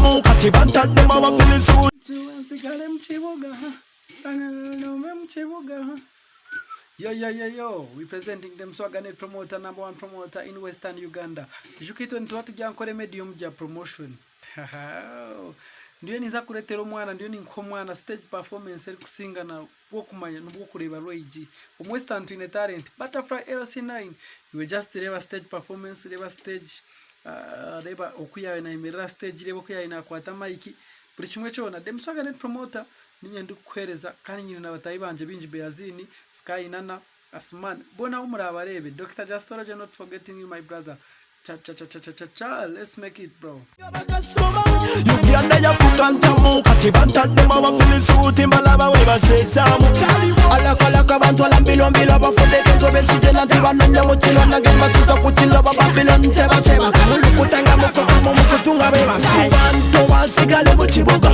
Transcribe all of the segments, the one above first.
ntamu kati bantaddemu abafirisuuti. Nsigale mu kibuga nome mu kibuga. Yo yo yo yo, representing the Mswaganet promoter, number one promoter in Western Uganda. Ijuka itwe nituba tujya nkore medium gya promotion. Ndiyo ninza kuretera omwana, ndiyo ninkuha omwana stage performance erikusinga na bwokumanya nobwokureeba rwegi. Omu Western twine talent, Butterfly LC9. Iwe just reeba stage performance, reeba stage, uh, reeba oku yaabaire nayemerera aha stage, reeba oku yaabaire nakwata mic, buri kimwe kyona. The Mswaganet promoter Niinye ndikukuheereza, kandi nyine na bataahi bangye baingi Beazini, Sky Nana, Asuman, boona abu muraabareebe, Dokita Justology not forgetting you my brother, cha cha cha cha cha cha cha let's make it bro. Uganda yafuka ntamu kati bantaddemu abafirisuuti mbalaba we baseesaamu Alakalaka bantwala mbilombilo abafuddeko ensobi ensigena nti banonya mu kiro nange mbasuza ku kilo bababiloni tebasebaka mulukutanga mukutumu mukutunga bebasa bantu basigale mu kibuga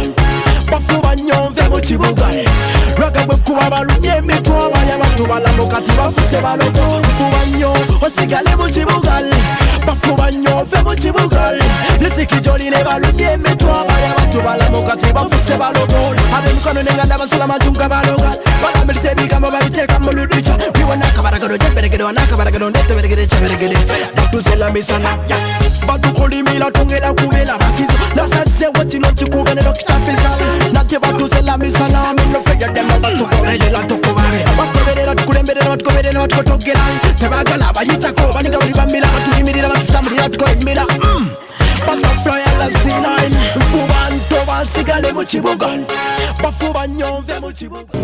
bafuba nnyo nve mu kibuga lwaga bwe kuba balumye emitwe abali abantu balamu kati bafuse balogo nfuba nnyo osigale mu kibuga bafuba nnyo nve mu kibuga lisiki gyolina balumye emitwe abali abantu balamu kati bafuse balogo ab'emikono nenganda basula amaju nga baloga balambirisa ebigambo babiteeka mu ludica wiwona akabaragano gyemberegere wanakabaragano ndeteberegere kyeberegere batuzela misana batukolimira tongera kubela bakizo nasazewo kino kikube ne dokita Fisa nate batuzela misana minofeyadema batugoberera tukubabe bagoberera tukulemberera batugoberera batukotogera tebagala bayitako baninga bali bamira batuyimirira batutambulira tukolimira Butterfly LC9 nfuba ntoba nsigale mu kibuga bafuba nnyo nve mu kibuga.